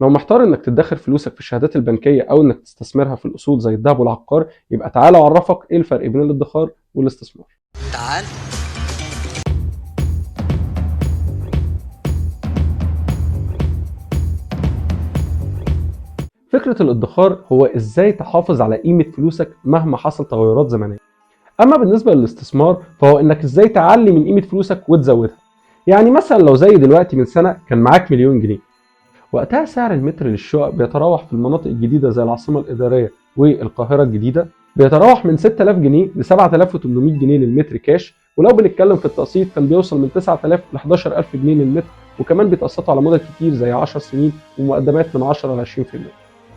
لو محتار انك تدخر فلوسك في الشهادات البنكية او انك تستثمرها في الاصول زي الذهب والعقار، يبقى تعالى اعرفك ايه الفرق بين الادخار والاستثمار. تعال. فكرة الادخار هو ازاي تحافظ على قيمة فلوسك مهما حصل تغيرات زمنية. اما بالنسبة للاستثمار فهو انك ازاي تعلي من قيمة فلوسك وتزودها. يعني مثلا لو زي دلوقتي من سنة كان معاك مليون جنيه، وقتها سعر المتر للشقق بيتراوح في المناطق الجديدة زي العاصمة الإدارية والقاهرة الجديدة بيتراوح من 6000 جنيه ل 7800 جنيه للمتر كاش، ولو بنتكلم في التقسيط كان بيوصل من 9000 ل 11000 جنيه للمتر، وكمان بيتقسطوا على مدة كتير زي 10 سنين ومقدمات من 10 ل 20%.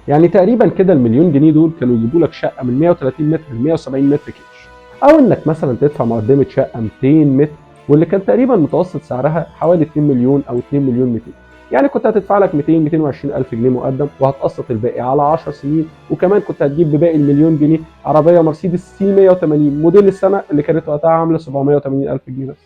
يعني تقريبا كده المليون جنيه دول كانوا يجيبوا لك شقة من 130 متر ل 170 متر كاش، او انك مثلا تدفع مقدمة شقة 200 متر واللي كان تقريبا متوسط سعرها حوالي 2 مليون او 2 مليون 200. يعني كنت هتدفع لك 200 220 الف جنيه مقدم وهتقسط الباقي على 10 سنين، وكمان كنت هتجيب بباقي المليون جنيه عربية مرسيدس C 180 موديل السنة اللي كانت وقتها عامله 780 الف جنيه بس.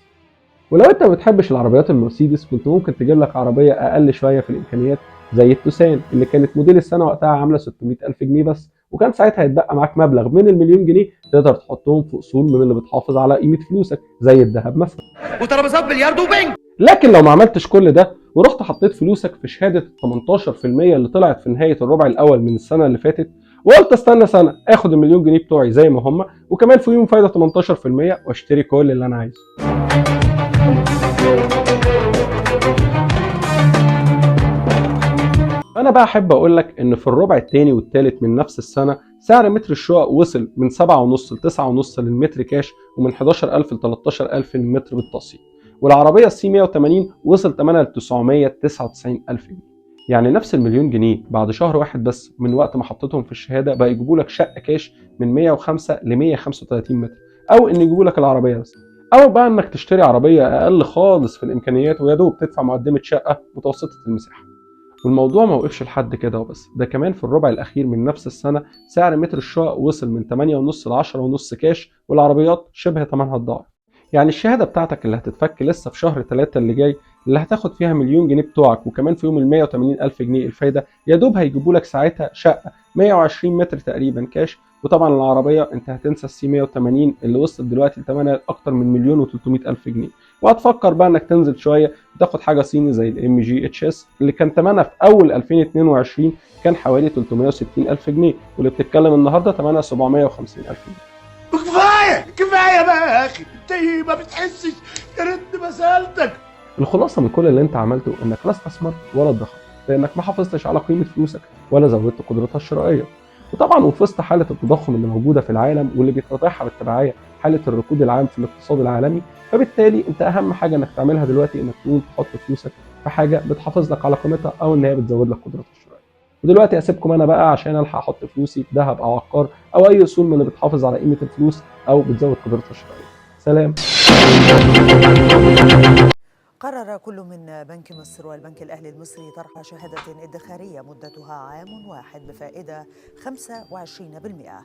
ولو انت ما بتحبش العربيات المرسيدس كنت ممكن تجيب لك عربية اقل شوية في الامكانيات زي التوسان اللي كانت موديل السنة وقتها عامله 600 الف جنيه بس، وكان ساعتها هيتبقى معاك مبلغ من المليون جنيه تقدر تحطهم في اصول من اللي بتحافظ على قيمة فلوسك زي الذهب مثلا وترابيزات بلياردو وبنج. لكن لو ما عملتش كل ده ورحت حطيت فلوسك في شهادة 18% اللي طلعت في نهاية الربع الاول من السنة اللي فاتت، وقلت استنى سنة اخد المليون جنيه بتوعي زي ما هم وكمان فيهم فايده 18% واشتري كل اللي انا عايزه. انا بقى احب اقول لك ان في الربع الثاني والثالث من نفس السنة سعر متر الشقق وصل من 7.5 ل 9.5 للمتر كاش، ومن 11000 ل 13000 للمتر بالتقسيط، والعربية ال C 180 وصل ثمنها ل 999 الف جنيه. يعني نفس المليون جنيه بعد شهر واحد بس من وقت ما حطيتهم في الشهادة بقى يجيبوا لك شقه كاش من 105 ل 135 متر، او ان يجيبوا لك العربية بس، او بقى انك تشتري عربية اقل خالص في الامكانيات ويا دوب تدفع مقدمه شقه متوسطه المساحة. والموضوع ما وقفش لحد كده وبس، ده كمان في الربع الاخير من نفس السنة سعر متر الشقق وصل من 8.5 ل 10.5 كاش، والعربيات شبه ثمنها الضعف. يعني الشهادة بتاعتك اللي هتتفك لسه في شهر 3 اللي جاي اللي هتاخد فيها مليون جنيه بتوعك وكمان فيهم ال 180 الف جنيه الفايدة، يا دوب هيجيبوا لك ساعتها شقه 120 متر تقريبا كاش، وطبعا العربية انت هتنسى ال C 180 اللي وصلت دلوقتي لثمنها اكتر من مليون و300 الف جنيه، وهتفكر بقى انك تنزل شوية وتاخد حاجة صيني زي ال MG HS اللي كان ثمنها في اول 2022 كان حوالي 360 الف جنيه، واللي بتتكلم النهارده ثمنها 750 الف جنيه. كفاية كفاية بقى يا اخي، انت ما بتحسش؟ يا ريتني ما سالتك. الخلاصة من كل اللي انت عملته انك لا استثمرت ولا ادخرت، لانك ما حافظتش على قيمة فلوسك ولا زودت قدرتها الشرائية. وطبعا وفي وسط حاله التضخم اللي موجودة في العالم واللي بيتتابعها بالتبعيه حاله الركود العام في الاقتصاد العالمي، فبالتالي انت اهم حاجة انك تعملها دلوقتي انك تقوم تحط فلوسك في حاجة بتحافظ لك على قيمتها او ان هي بتزود لك قدرتها الشرائية. ودلوقتي اسيبكم انا بقى عشان الحق احط فلوسي في ذهب او عقار او اي اصول من اللي بتحافظ على قيمة الفلوس او بتزود قدرتها الشرائية. سلام. قرر كل من بنك مصر والبنك الأهلي المصري طرح شهادة ادخارية مدتها عام واحد بفائدة 25%.